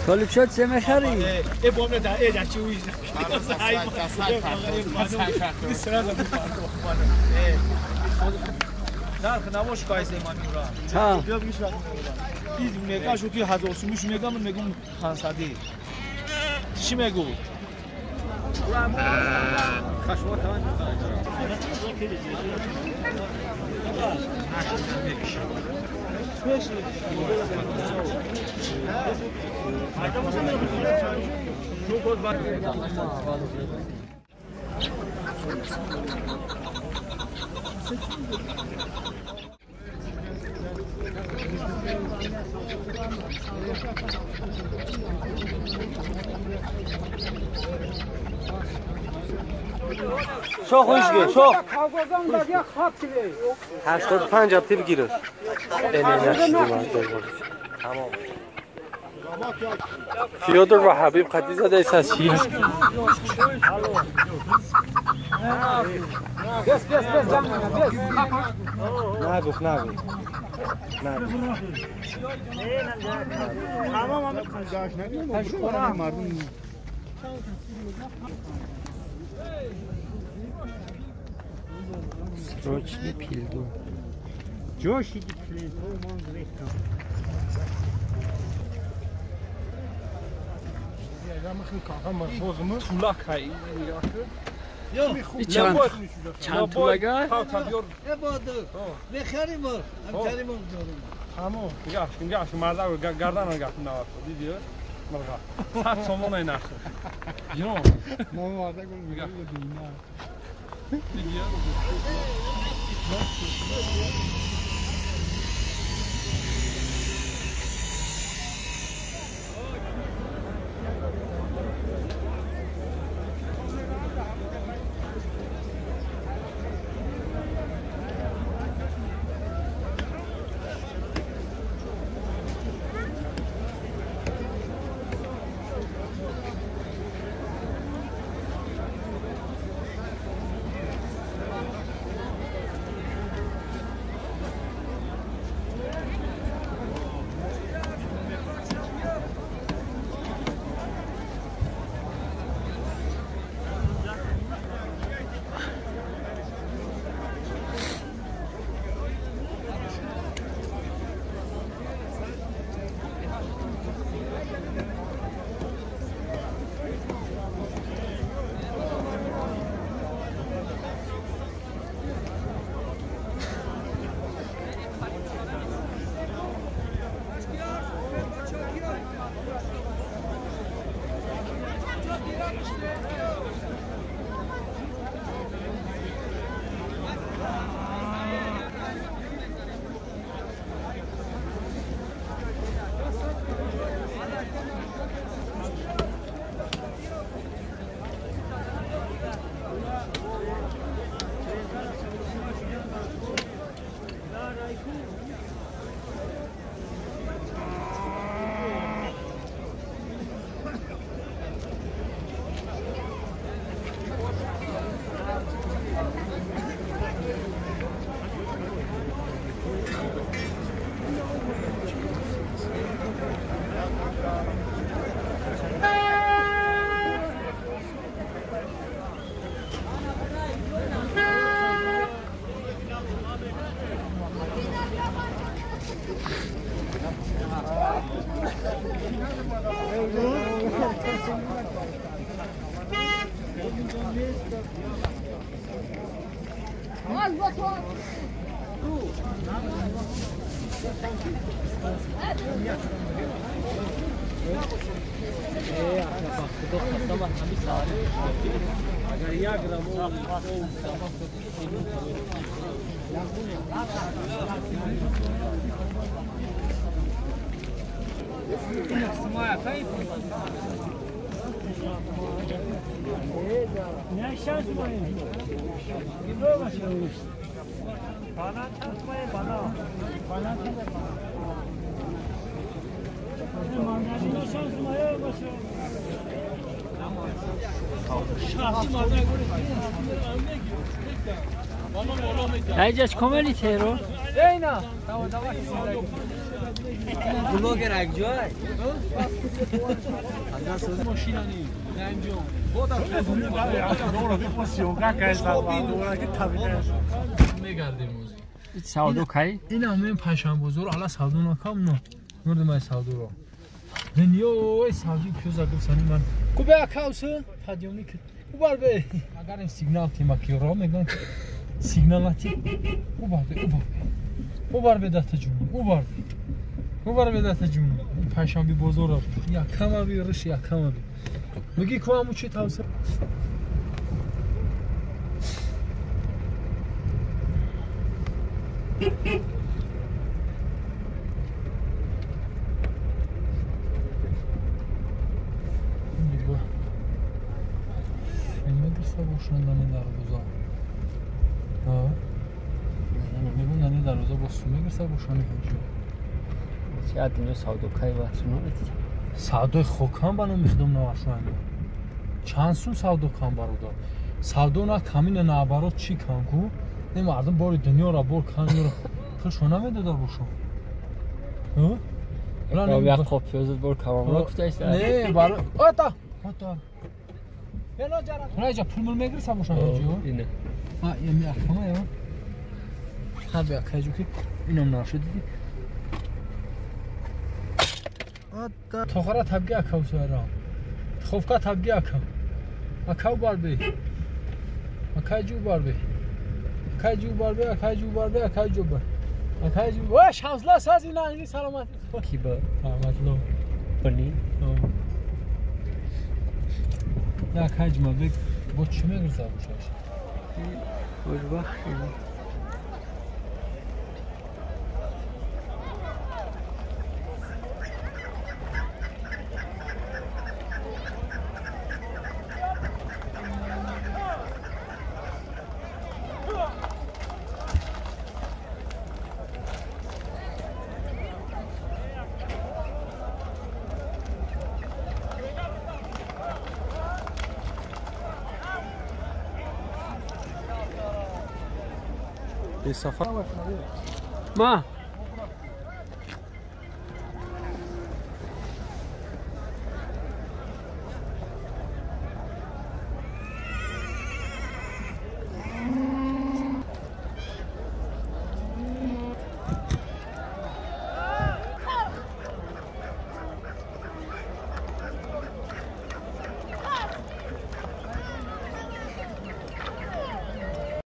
طالب شد سه میخری؟ ای بابا در ای در چی ویژ نرخ نماش کایز ایمان میورا ها این میگه شو که 1000 سومش میگم من میگم 500 چی میگو؟ شو خوشگه شو 85 هفته بگیرش تمام فیودور و حبیب قدی زاده ایسا چیه؟ نگفت نگفت Срочный пилду. چند طولگه؟ اینجاش کاملی تهران؟ اینا بلاگر یک جای سودو کی؟ این همین پنجشنبه بازار حالا سودو نکم نه مردم ای سودو رو دنیا ای سودی پیوزا گفت سنی من کو به اکاوس پادیومی که او بر به اگر این سیگنال تیم کی رو میگن سیگنال تی او بر به او بر او بر به دست جون او بر او بر به دست جون پنجشنبه بازار یا کم بی رش یا کم بی میگی کو همو چی تاوس савдои хокам ба номи худом навашоям. Чанд сум савдо кам бародар? Савдо на камина наоборот чӣ кам ку? Не мардум бори дунёро бор кам ёро пулшо намедода бошо. Як қоп пиёзат бор камамро гуфтаист. Не, бар ота. Ота. Раҷа пул мул мегирса бошам ҳаҷиё? Ина. А, ями акама я. Ха бия кайҷу ки инам нашуд диди. Тохара табги акав суара. Ховка табги акав. Акав барби. Акай ҷу барби. Акай ҷу барби, акай ҷу барби, акай ҷу бар. Акай ҷу. Ва шамсла саз ина ини саломат. Ки ба? Саломатло. Бани? Я акай ҷума бек бо чӣ мегирза бошаш? Хушбахт. سفر ما